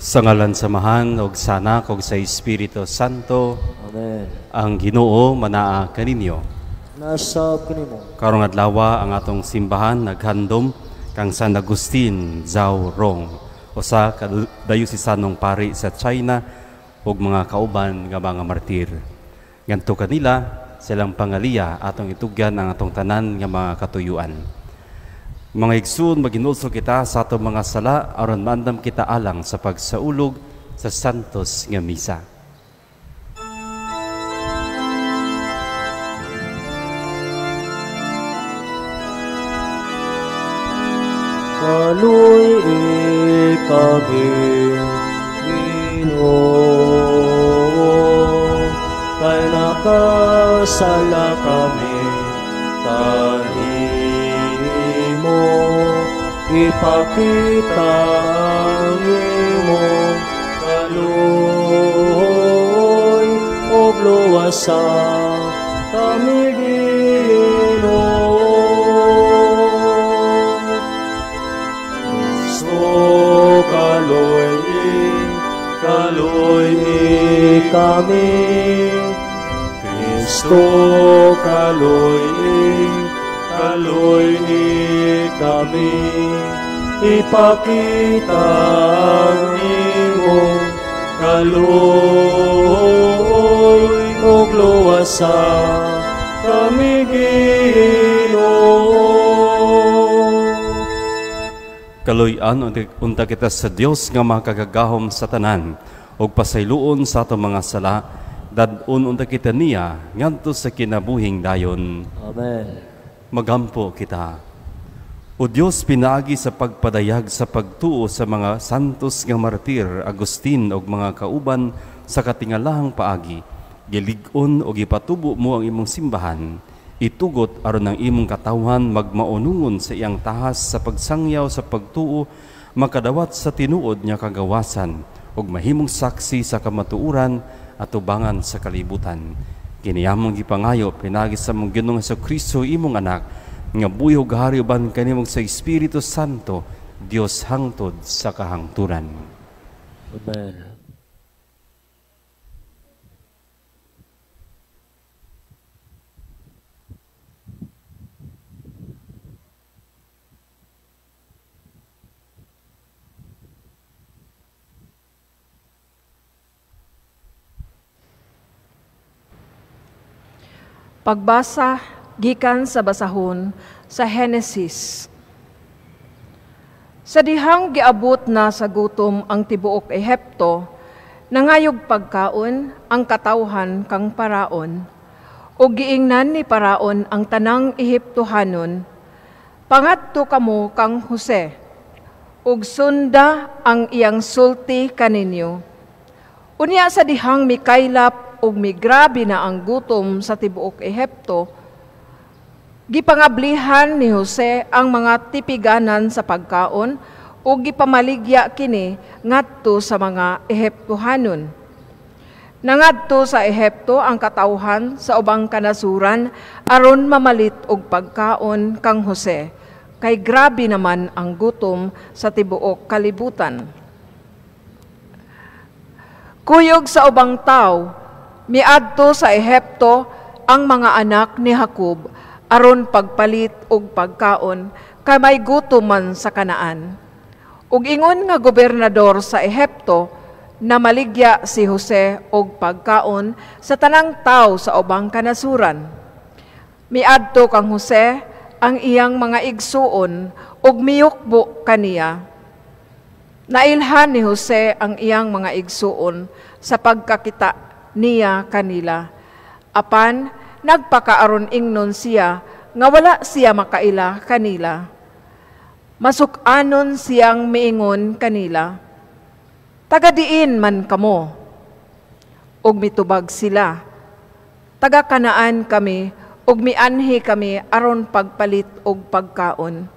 Sa ngalan sa Amahan ug sa Anak ug sa Espiritu Santo. Amen. Ang Ginoo manaa kaninyo. Nasab kanimo. Karong adlaw ang atong simbahan naghandom kang San Agustin Zhao Rong, usa ka diosesanong pari sa China ug mga kauban nga mga martir. Ngadto kanila silang pangaliya atong itugyan ang atong tanan nga mga katuyuan. Mga igsoon, maghinulsol kita sa atong mga sala aron maandam kita alang sa pagsaulog sa Santos nga Misa. Kaluy-i kami, Ginoo, kay nakasala kami kanimo. Ipakita ang imong kaluoy ug luwasa kami, Ginoo. Kristo, kaluy-i, kaluy-i kami. Kristo, kaluy-i, kaluy-i kami. Ipakita ang imong kaluoy ug luwasa kami, Ginoo. Kaluy-an unta kita sa Dios nga makagagahom sa tanan ug pasayloon sa atong mga sala, dad-on unta kita niya ngadto sa kinabuhing dayon. Amen. Magampo kita. O Dios, pinaagi sa pagpadayag sa pagtuo sa mga santos nga martir Agustin ug mga kauban sa katingalahang paagi, gilig-on ug gipatubo mo ang imong simbahan. Itugot aron ang imong katawhan magmaunungon sa iyang tahas sa pagsangyaw sa pagtuo, makadawat sa tinuod nga kagawasan ug mahimong saksi sa kamatuoran at tubangan sa kalibutan. Kini among gipangayo pinaagi sa among Ginoong Hesukristo, imong anak, nga buhi ug hari uban kanimo sa Espiritu Santo, Dios hangtod sa kahangturan. Amen. Pagbasa gikan sa basahon sa Henesis. Sa dihang giabot na sa gutom ang tibuok Ehipto, nangayog pagkaon ang katawhan kang Paraon, ug giingnan ni Paraon ang tanang Ehiptohanon, pangadto kamo kang Jose, ug sunda ang iyang sulti kaninyo. Unya sa dihang mikaylap ug migrabe na ang gutom sa tibuok Ehipto, gipangablihan ni Jose ang mga tipiganan sa pagkaon ug gipamaligya kini ngadto sa mga Ehiptohanon. Nangadto sa Ehipto ang katawhan sa ubang kanasuran aron mamalit og pagkaon kang Jose, kay grabe naman ang gutom sa tibuok kalibutan. Kuyog sa ubang tawo, miadto sa Ehipto ang mga anak ni Jacob aron pagpalit og pagkaon kay may gutom man sa Kanaan. Ug ingon nga gobernador sa Ehipto na maligya si Jose og pagkaon sa tanang tawo sa ubang kanasuran. Miadto kang Jose ang iyang mga igsuon ug miyukbo kaniya. Nailhan ni Jose ang iyang mga igsuon sa pagkakita niya kanila. Apan nagpakaaron ingnon siya nga wala siya makaila kanila. Masuk-anon siyang miingon kanila, tagadiin man kamo. Ug mitubag sila, taga Kanaan kami ug mianhi kami aron pagpalit og pagkaon.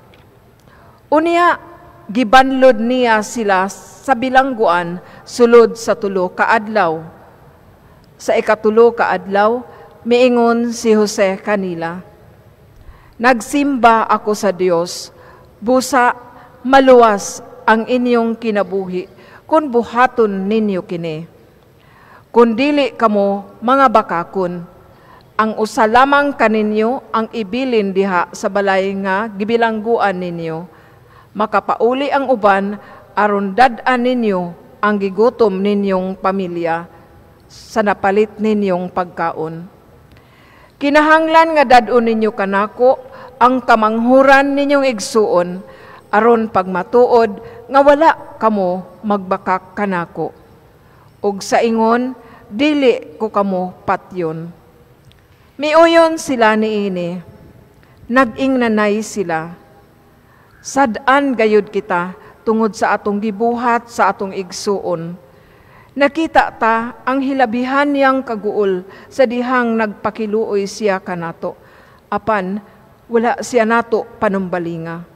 Unya gibanlod niya sila sa bilangguan sulod sa 3 ka adlaw. Sa 3 ka adlaw, miingon si Jose kanila, nagsimba ako sa Dios, busa maluwas ang inyong kinabuhi Kun buhaton ninyo kini. Kun dili kamo mga bakakon, ang usa lamang kaninyo ang ibilin diha sa balay nga gibilangguan ninyo. Makapauli ang uban aron dad-an ninyo ang gigutom ninyong pamilya sa napalit ninyong pagkaon. Kinahanglan nga dad-on ninyo kanako ang kamanghuran ninyong igsuon aron pagmatuod nga wala kamo magbakak kanako. Ug sa ingon, dili ko kamo patyon. Miuyon sila niini, nag-ingnanay sila. Sad-an gayud kita tungod sa atong gibuhat sa atong igsuon. Nakita ta ang hilabihan niyang kaguol sa dihang nagpakiluoy siya kanato. Apan wala siya nato panumbalinga.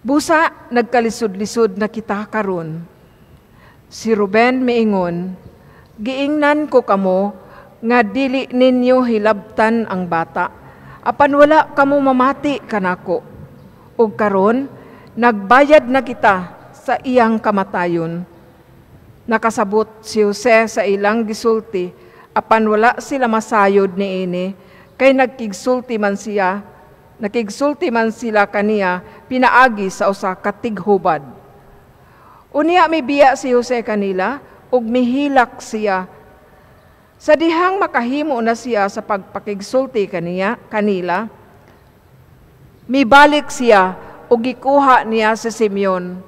Busa nagkalisod-lisod na kita karon. Si Ruben miingon, giingnan ko kamo nga dili ninyo hilabtan ang bata, apan wala kamo mamati kanako. Ug karon nagbayad na kita sa iyang kamatayon. Nakasabot si Jose sa ilang gisulti, apan wala sila masayod niini, kay nagkigsulti man sila kaniya pinaagi sa usa ka tighubad. Unya mibiya si Jose kanila ug mihilak siya. Sa dihang makahimo na siya sa pagpakigsulti kanila, mibalik siya ug gikuha niya si Simeon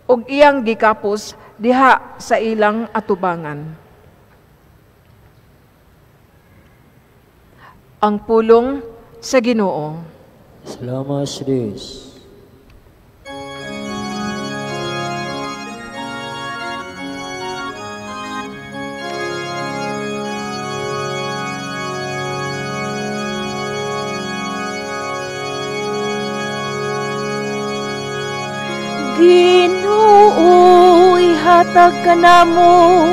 ug iyang gikapos diha sa ilang atubangan. Ang pulong sa Ginoo. Salamat sa Diyos. Ginoo, ihatag kanamo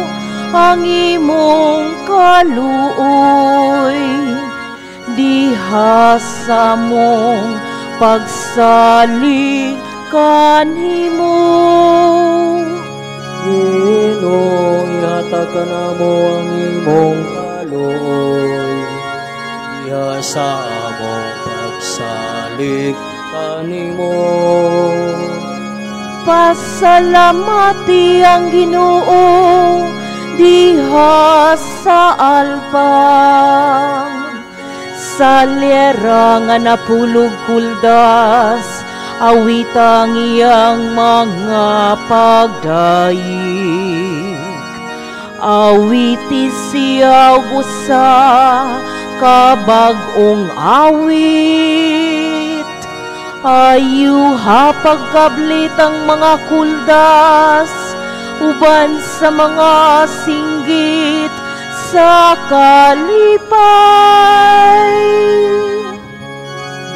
ang imong kaluoy. Diha sa mong pagsalig kanimo. Ginoo, ihatag kanamo ang imong kaluoy. Diha sa among pagsalig kanimo. Pasalamati ang Ginoo diha sa alpang. Sa lera nga napulog kuldas, awitang iyang mga pagdayik. Awiti siya og usa ka bag-ong awit. Ayuha pagkablit ang mga kuldas, uban sa mga singgit sa kalipay.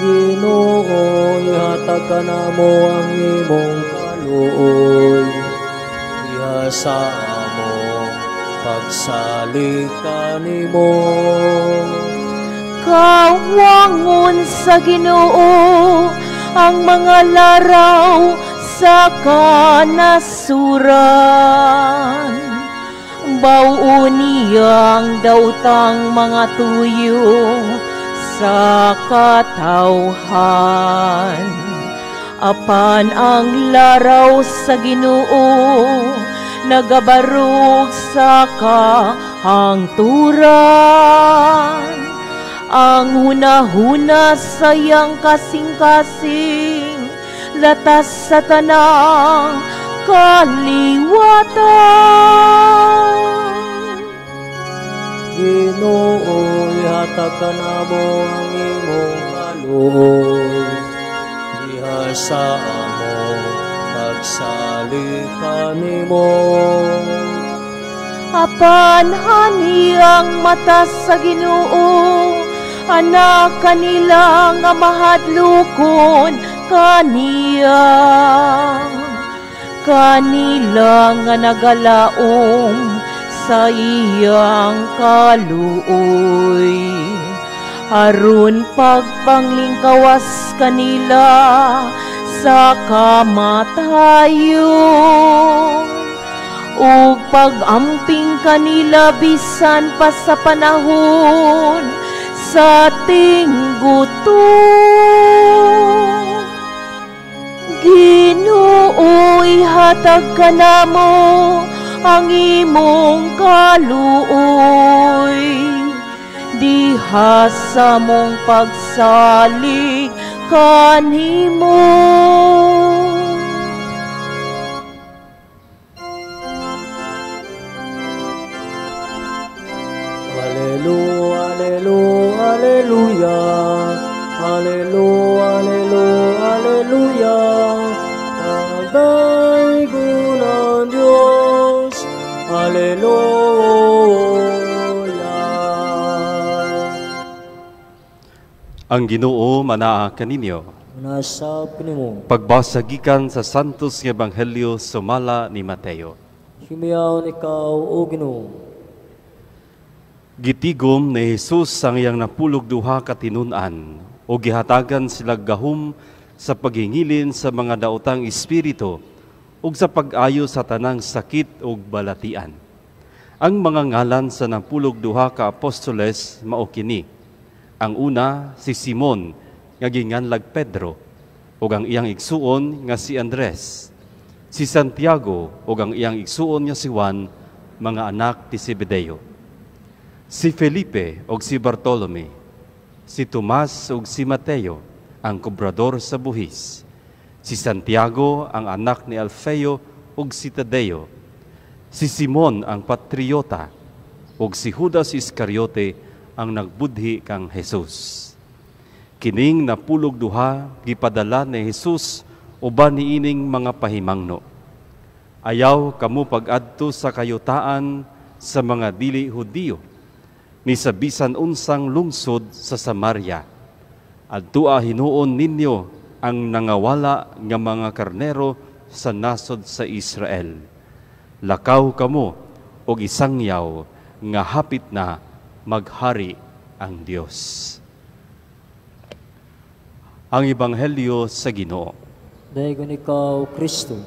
Ginoo, ihatag kanamo ang imong kaluoy. Diha sa among pagsalig kanimo. Kawangon sa Ginoo ang mga laraw sa kanasuran. Bao niyang dautang mga tuyo sa katawhan. Apan ang laraw sa Ginoo nagabarog sa kahangturan. Ang hunahuna sa iyang kasing-kasing, latas sa tanang kaliwatan. Ginoo, ihatag kanamo ang imong kaluoy. Diha sa among pagsalig kanimo. Apan hani ang mata sa Ginoo, anak kanila nga mahadlokon kaniya. Kanila nga nagalaom sa iyang kaluoy. Aron pagpanglingkawas kanila sa kamatayon. pag-amping kanila bisan pa sa panahon sa tinggutom. Ginoo, ihatag kanamo ang imong kaluoy diha sa mong pagsalig kanimo. Alleluia, alleluia, alleluia, alleluia, alleluia, alleluia. Pagdaygon ang Diyos, alleluia. Ang Ginoo manaa kaninyo. Manasab kanimo. Pagbasa gikan sa Santos nga Ebanghelyo sumala ni Mateo. Himayaon ikaw, o Ginoo. Gitigom ni Jesus ang iyang napulog duha ka tinun-an o gihatagan sila gahom sa paghingilin sa mga daotang espiritu ug sa pag-ayo sa tanang sakit ug balatian. Ang mga ngalan sa napulog duha ka apostoles mao kini. Ang una si Simon nga ginganlag Pedro ug ang iyang igsuon nga si Andres. Si Santiago ug ang iyang igsuon nga si Juan, mga anak ni Zebedeo. Si Felipe ug si Bartolome, si Tomas ug si Mateo, ang kobrador sa buhis, si Santiago ang anak ni Alfeo ug si Tadeo, si Simon ang patriota ug si Judas Iscariote ang nagbudhi kang Jesus. Kining napulog duha gipadala ni Jesus uban niining mga pahimangno. Ayaw kamo pag-adto sa kayutaan sa mga dili Hudiyo, ni sa bisan unsang lungsod sa Samaria. Adtua hinuon ninyo ang nangawala nga mga karnero sa nasod sa Israel. Lakaw kamo og isangyaw nga hapit na maghari ang Dios. Ang Ebanghelyo sa Ginoo. Dayon ikaw, Kristo.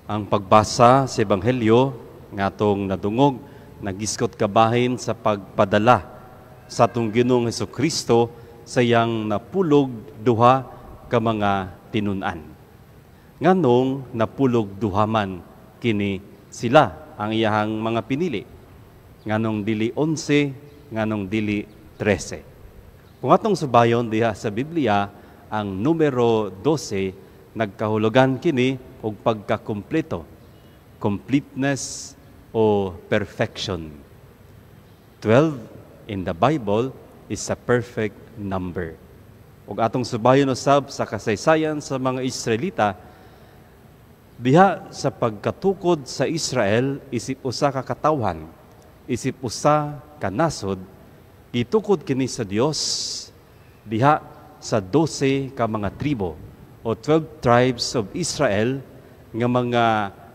Ang pagbasa sa Ebanghelyo nga atong nadungog nagiskot kabahin sa pagpadala sa atong Ginoong Hesukristo sa iyang napulog duha ka mga tinun-an. Nganong napulog duha man kini sila ang iyahang mga pinili? Nganong dili 11, nganong dili 13. Kung atong subayon diha sa Biblia, ang numero 12 nagkahulugan kini og pagkakumpleto, completeness o perfection. 12 in the Bible is a perfect number. Og atong subayon usab sa kasaysayan sa mga Israelita, diha sa pagkatukod sa Israel isip usa ka katawhan, isip usa ka nasod, gitukod kini sa Dios diha sa 12 ka mga tribo o 12 tribes of Israel nga mga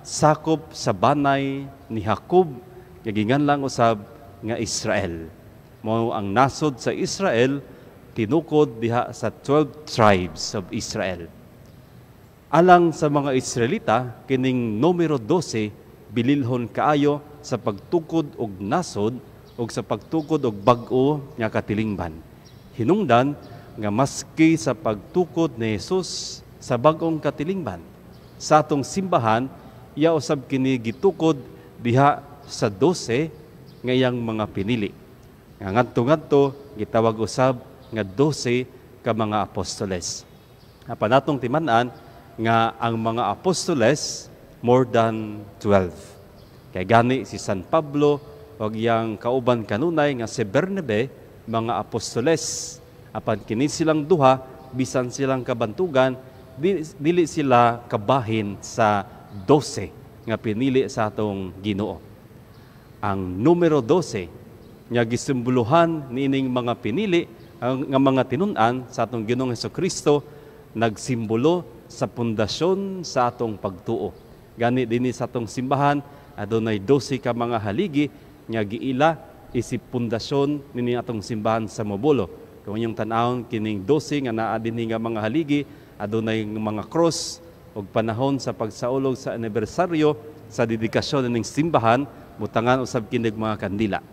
sakop sa banay ni Jacob nga ginganlang usab nga Israel. Mao ang nasod sa Israel tinukod diha sa 12 tribes of Israel. Alang sa mga Israelita, kining numero 12 bililhon kaayo sa pagtukod og nasod og sa pagtukod og bag-o nga katilingban. Hinungdan nga maski sa pagtukod ni Jesus sa bag-ong katilingban sa atong simbahan, iya usab kini gitukod diha sa 12 nga iyang mga pinili. Nga ngadto-ngadto gitawag usab nga 12 ka mga apostoles. Apan atong timan-an nga ang mga apostoles more than 12. Kay gani si San Pablo og iyang kauban kanunay nga si Bernabe mga apostoles. Apan kini silang duha bisan silang kabantugan, dili sila kabahin sa 12 nga pinili sa atong Ginoo. Ang numero 12 nga gisimboluhan niining mga pinili ang nga mga tinun-an sa atong Ginoong Hesukristo nagsimbolo sa pundasyon sa atong pagtuo. Gani dinhi sa atong simbahan adunay 12 ka mga haligi nga giila isip pundasyon nini atong simbahan sa Mabolo. Kung inyong tan-awon kining 12 nga naa dinhi nga mga haligi, adunay mga cross og panahon sa pagsaulog sa anibersaryo sa dedikasyon ning simbahan butangan usab kini mga kandila.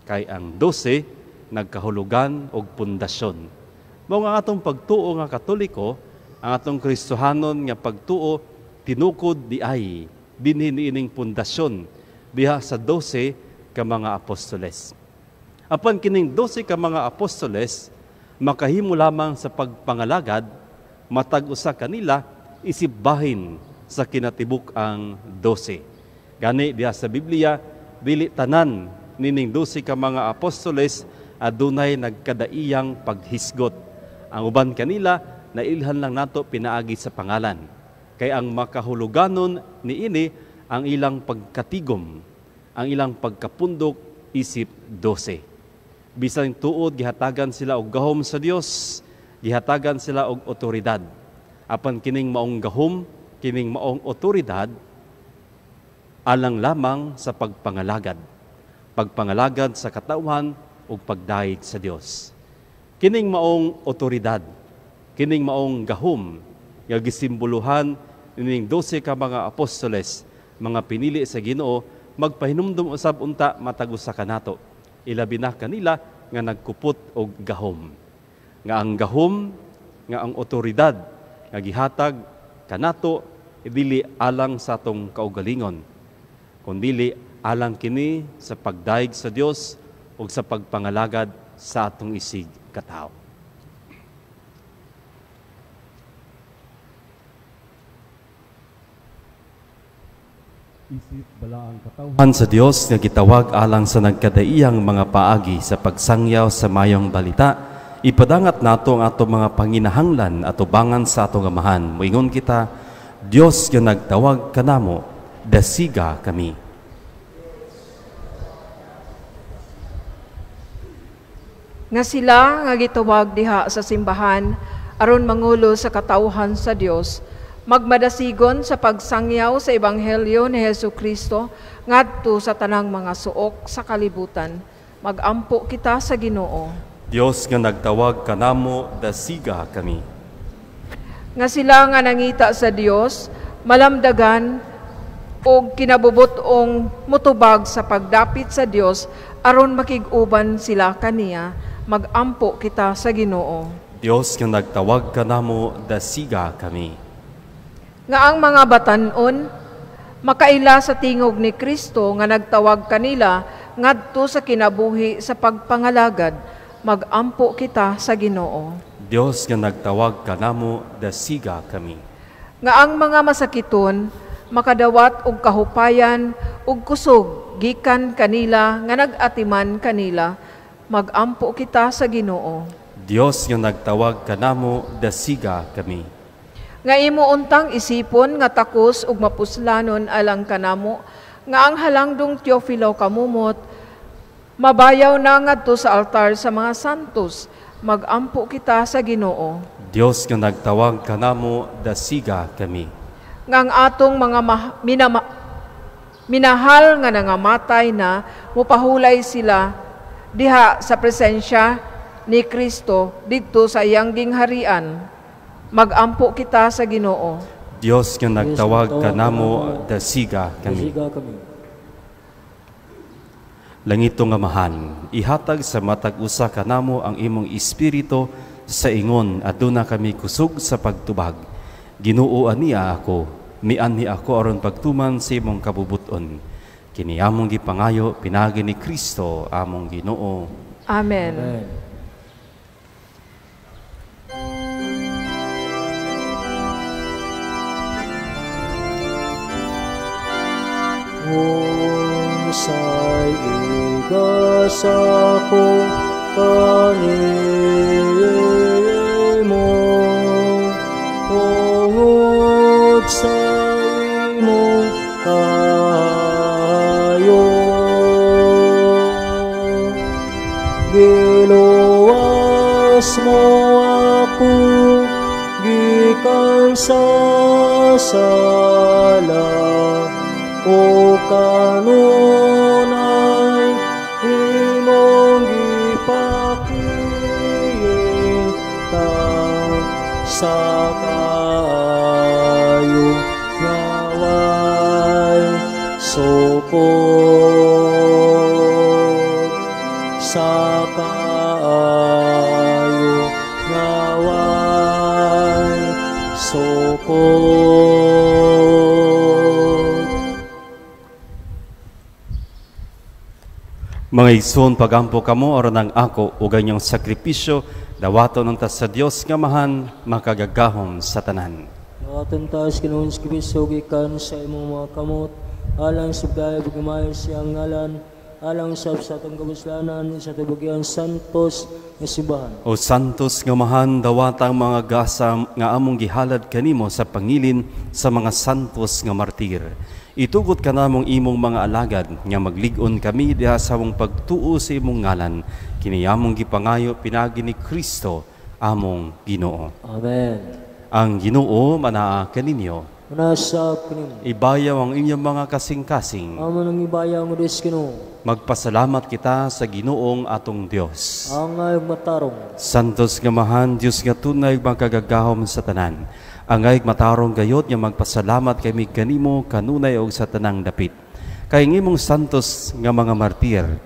Kay ang 12 nagkahulugan og pundasyon. Mao nga atong pagtuo nga Katoliko, ang atong Kristohanon nga pagtuo tinukod di ay dinhi niining pundasyon diha sa 12 ka mga apostoles. Apan kining 12 ka mga apostoles makahimo lamang sa pagpangalagad matag usa kanila isip bahin sa kinatibuk ang 12. Gani diha sa Biblia dili tanan nining 12 ka mga apostoles adunay nagkadaiyang paghisgot. Ang uban kanila nailhan lang nato pinaagi sa pangalan. Kay ang makahuluganon niini ang ilang pagkatigom, ang ilang pagkapundok isip 12. Bisan tuod gihatagan sila og gahom sa Dios, gihatagan sila og otoridad. Apan kining maong gahom, kining maong otoridad alang lamang sa pagpangalagad. Pagpangalagad sa katawhan ug pagdayeg sa Dios. Kining maong otoridad, kining maong gahom nga gisimboluhan nining 12 ka mga apostoles, mga pinili sa Ginoo, magpahinumdum usab unta matag usa kanato. Ilabi na kanila nga nagkupot og gahom. Nga ang gahom, nga ang otoridad nga gihatag kanato dili alang sa atong kaugalingon, kundili alang kini sa pagdayeg sa Dios ug sa pagpangalagad sa atong isig katawo. Isip balaang katawhan sa Dios nga gitawag alang sa nagkadaiyang mga paagi sa pagsangyaw sa mayong balita, ipadangat nato ang atong mga panginahanglan at ubangan sa atong Amahan. Moingon kita, Dios nga nagtawag kanamo, dasiga kami. Nga sila nga gitawag diha sa simbahan aron mangulo sa katawhan sa Dios, magmadasigon sa pagsangyaw sa ebanghelyo ni Hesus Kristo ngadto sa tanang mga suok sa kalibutan. Magampo kita sa Ginoo. Dios nga nagtawag kanamo, dasiga kami. Nga sila nga nangita sa Dios, malamdagan og kinabubut-ong mutubag sa pagdapit sa Dios aron makig-uban sila kaniya. Magampo kita sa Ginoo. Dios nga nagtawag kanamo, dasiga kami. Nga ang mga batan-on makaila sa tingog ni Kristo nga nagtawag kanila ngadto sa kinabuhi sa pagpangalagad. Magampo kita sa Ginoo. Dios nga nagtawag kanamo, dasiga kami. Nga ang mga masakiton makadawat og kahupayan ug kusog gikan kanila nga nag-atiman kanila. Magampo kita sa Ginoo. Dios nga nagtawag kanamo, dasiga kami. Nga imo untang isipon nga takos ug mapuslanon alang kanamo, nga ang halangdong Teofilo kamumot mabayaw na ngadto sa altar sa mga santos. Magampo kita sa Ginoo. Dios nga nagtawag kanamo, dasiga kami. Nga ang atong mga minahal nga nangamatay na, mupahulay sila diha sa presensya ni Kristo didto sa iyang gingharian. Magampo kita sa Ginoo. Dios nga nagtawag kanamo, dasiga kami. Langitong Amahan, ihatag sa matag usa kanamo ang imong espiritu sa ingon aduna kami kusog sa pagtubag. Ginoo aniya ako, mianhi ako aron pagtuman sa imong kabubuton. Kini among gipangayo pinaagi ni Kristo among Ginoo. Amen. Amen. Unsay igas ako kanimo, tungod sa imong kaayo. Giluwas mo ako gikan sa sala, o kanunay imong gipakita sa kaayo nga way Sukod sa kaayo nga way sukod. Mga igsoon, pagampo kamo aron ang ako ug ang inyong sakripisyo dawaton unta sa Dios nga Amahan makagagahom sa tanan. Dawaton ta sa Ginoong Kristo gikan sa imong mga kamot alang sa biyaya ug himaya sa iyang ngalan, alang sa atong kabuslanan sa tibugian santos nga simbahan. O santos nga Amahan, dawata ang mga gasa nga among gihalad kanimo sa pangilin sa mga santos nga martir. Itugot kanamong imong mga alagad nga maglig-on kami diha sa among pagtuo sa imong ngalan. Kini among gipangayo pinaagi ni Kristo among Ginoo. Amen. Ang Ginoo manaa kaninyo. Manasab kanimo. Ibayaw ang inyong mga kasing-kasing. Amo nang ibayaw ang Dios Ginoo. Magpasalamat kita sa Ginoong atong Dios. Angay ug matarong. Santos nga Amahan, Dios nga tunay makagagahom sa tanan. Angay matarong gayod nga magpasalamat kami kanimo kanunay og sa tanang dapit. Kay ang imong santos nga mga martir,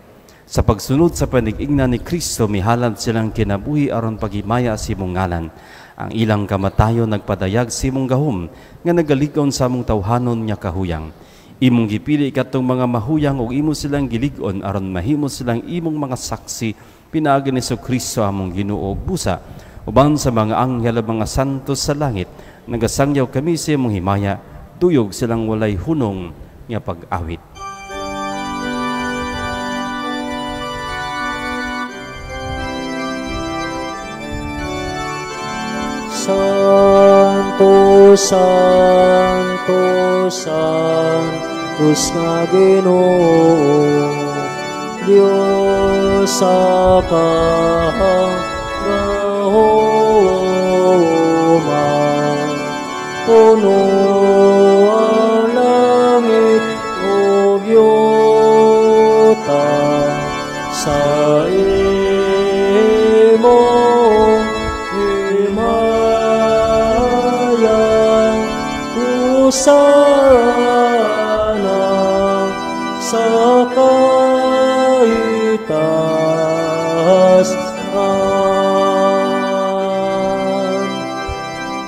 sa pagsunod sa panigingna ni Kristo mihalad silang kinabuhi aron paghimaya sa imong ngalan. Ang ilang kamatayon nagpadayag sa imong gahom nga nagalig-on sa among tawhanon nga kahuyang. Imong gipili katong mga mahuyang ug imo silang gilig-on aron mahimo silang imong mga saksi pinaagi ni Kristo among Ginoo ug busa. Uban sa mga anghel ug mga santos sa langit, nagasangyaw kami sa imong himaya, duyog silang walay hunong nga pag-awit. Santo, Santo, Santos nga Ginoo, Dios sa kagahoman, puno ang langit ug yuta sa imong himaya. Hosana sa kahitasan.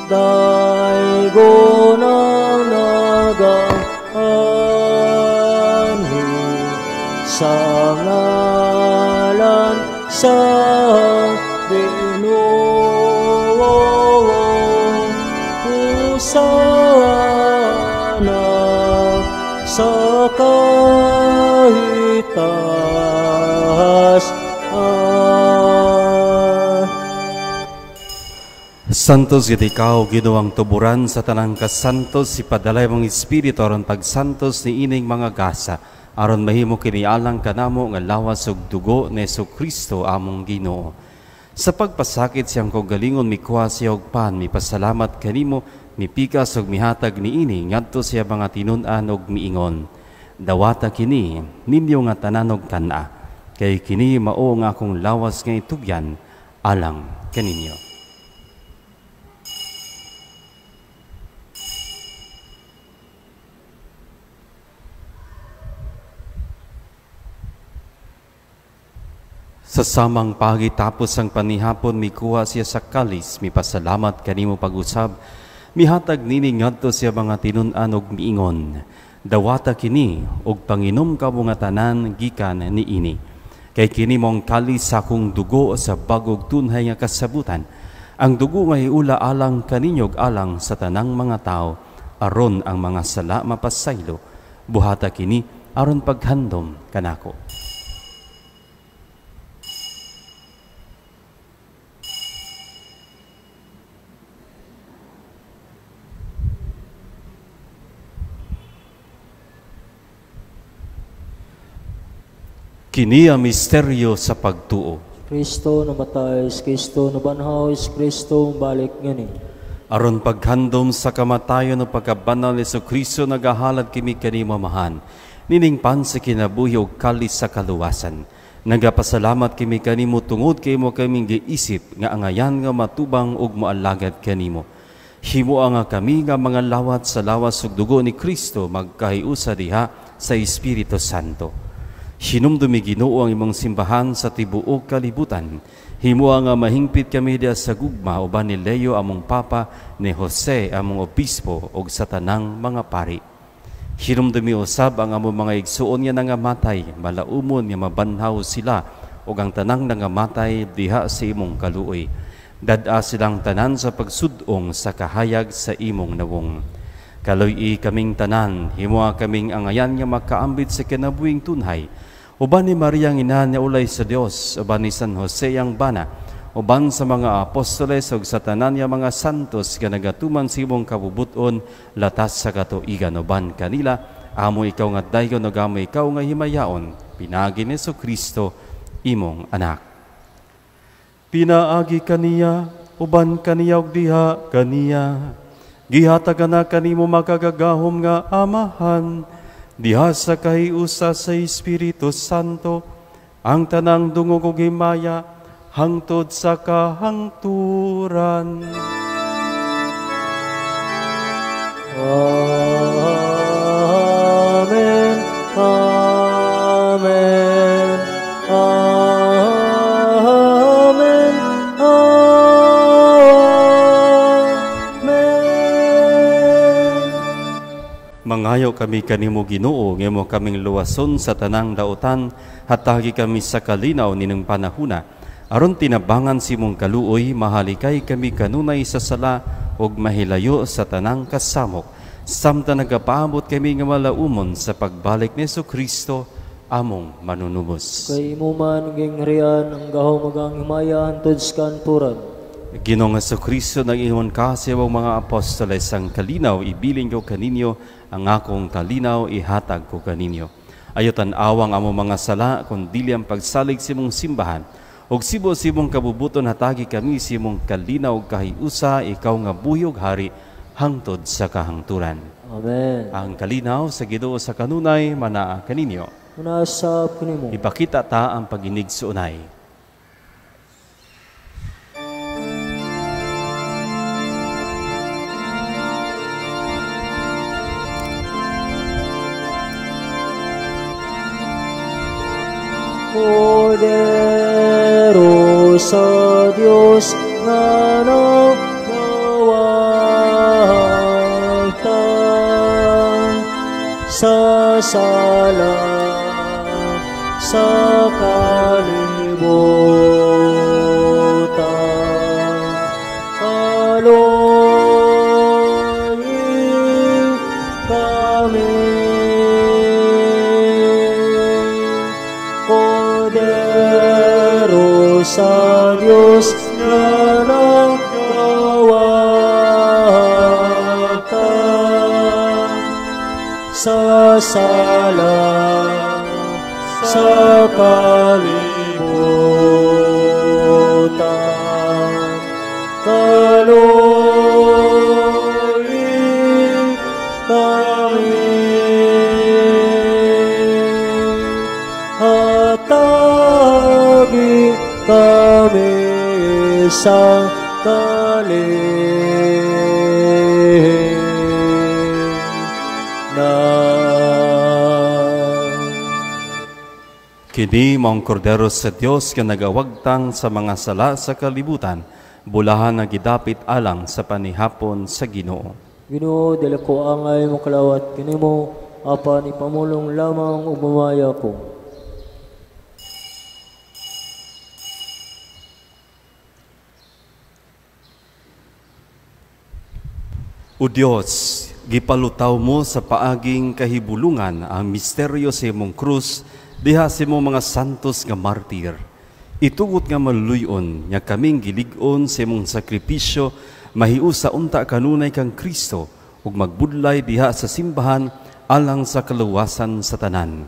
Daigo ng nagaanhi sa ngalan sa Ginoo. Hosana sa kahitasan. Santos gid ikaw, Ginoong tuburan sa tanang kasantos, ipadalay mong espiritu aron pagsantos ni ining mga gasa, aron mahimo kini alang kanamo nga lawas ug dugo ni Kristo among Ginoo. Sa pagpasakit siyang kaugalingon mikuha siya og pan, mipasalamat kanimo, mipikas ug mihatag niini ngadto siya mga tinun-an og miingon. Dawata kini ninyo nga tanan og kan-a, kay kini mao nga akong lawas nga itugyan alang kaninyo. Sa samang pagi tapos ang panihapon, mikuha siya sa kalis, mipasalamat kanimo pag-usab, mihatag nini ngadto siya mga tinun-an og miingon. Dawata kini og panginom kamo nga tanan gikan niini. Kay kini mong kalis sa akong dugo sa bagog tunhay nga kasabutan. Ang dugo nga hiula alang kaninyo ug alang sa tanang mga tao, aron ang mga sala mapasaylo. Buhata kini aron paghandom kanako. Kini ang misteryo sa pagtuo. Kristo namatay, Kristo nabanhaw, Kristo balik ngani. Aron paghandom sa kamatayon o pagkabanal ni Kristo, nagahalad kimi kanimo Amahan, nining pan sa kinabuhi ug kalis sa kaluwasan. Nagapasalamat kimi kanimo tungod kay imo kaming giisip nga angayan nga matubang ug moalagad kanimo. Himoa nga kami nga mga lawat sa lawas ug dugo ni Kristo magkahiusa diha sa Espiritu Santo. Hinumdumi Ginoo ang imong simbahan sa tibuok kalibutan. Himoa nga mahingpit kami diha sa gugma uban ni Leo among Papa, ni Jose among Obispo ug sa tanang mga pari. Hinumdumi usab ang among mga igsuon nga nangamatay, malaumon nga mabanhaw sila ug ang tanang nangamatay diha sa imong kaluoy. Dad-a silang tanan sa pagsud-ong sa kahayag sa imong nawong. Kaluy-i kaming tanan, himoa kaming angayan nga makaambit sa kinabuhing tunhay. Uban ni Maria ang ina nga ulay sa Dios, uban ni San Jose ang bana, uban sa mga apostoles ug sa tanan nga mga santos nga nagatuman sa imong kabubuton latas sa katuigan, uban kanila amo ikaw nga dayon ug amo ikaw nga himayaon, pinaagi ni Kristo imong anak. Pinaagi kaniya, uban kaniya ug diha kaniya, gihatagan na kanimo makagagahom nga Amahan, diha sa kahiusa sa Espiritu Santo, ang tanang dungog ug himaya hangtod sa kahangturan. Amen. Amen. Amen. Amen. Mangayo kami kanimo Ginoo, nga imo kaming luwason sa tanang dautan, hatagi kami sa kalinaw nining panahuna. Aron tinabangan si imong kaluoy, mahalikay kami kanunay sa sala ug mahilayo sa tanang kasamok. Samtang nagapaabot kami nga malaumon sa pagbalik ni Kristo among manunubos. Kay imo man gingharian ang gahom ug ang himaya hangtod sa kanturan. Ginoong Hesukristo, nag-ingon ka sa imong mga apostoles, ang kalinaw ibilin ko kaninyo, ang akong kalinaw ihatag ko kaninyo. Ayo tan-awang among mga sala, kun dili ang pagsalig sa imong simbahan. Og sibo sa imong kabubuton hatagi kami sa imong kalinaw ug kahiusa, ikaw nga buhi ug hari hangtod sa kahangturan. Amen. Ang kalinaw sa Ginoo sa kanunay manaa kaninyo. Manasab kanimo. Ipakita ta ang pag-inig sa unay. Kordero sa Dios nga nagawagtang sa sala sa kalibutan, kaluoy kami. Kordero sa Dios nga nagawagtang sa sala sa kalibutan, kaluoy kami. Hatagi kami sa kalinaw. Kini maong kordero sa Dios nga nagawagtang sa mga sala sa kalibutan, bulahan nga gidapit alang sa panihapon sa Ginoo. Ginoo, dili ko angay mokalawat kanimo, apan ipamulong lamang ug mamaya ko. O Dios, gipalutaw mo sa paaging kahibulungan ang misteryo sa imong krus diha sa imong mga santos nga martir. Itugot nga maluyon nga kaming gilig-on sa imong sakripisyo, mahiusa unta kanunay kang Kristo ug magbudlay diha sa simbahan alang sa kaluwasan sa tanan.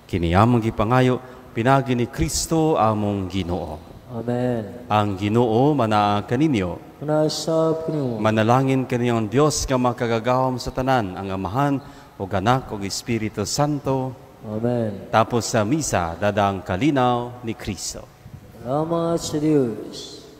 Kini among gipangayo pinaagi ni Kristo among Ginoo. Amen. Ang Ginoo manaa kaninyo. Manasab kanimo. Manalangin kaniyang Dios nga makagagahom sa tanan, ang Amahan ug Anak ug Espiritu Santo. Amen. Tapos sa misa, dadang kalinaw ni Kristo. Salamat sa Dios.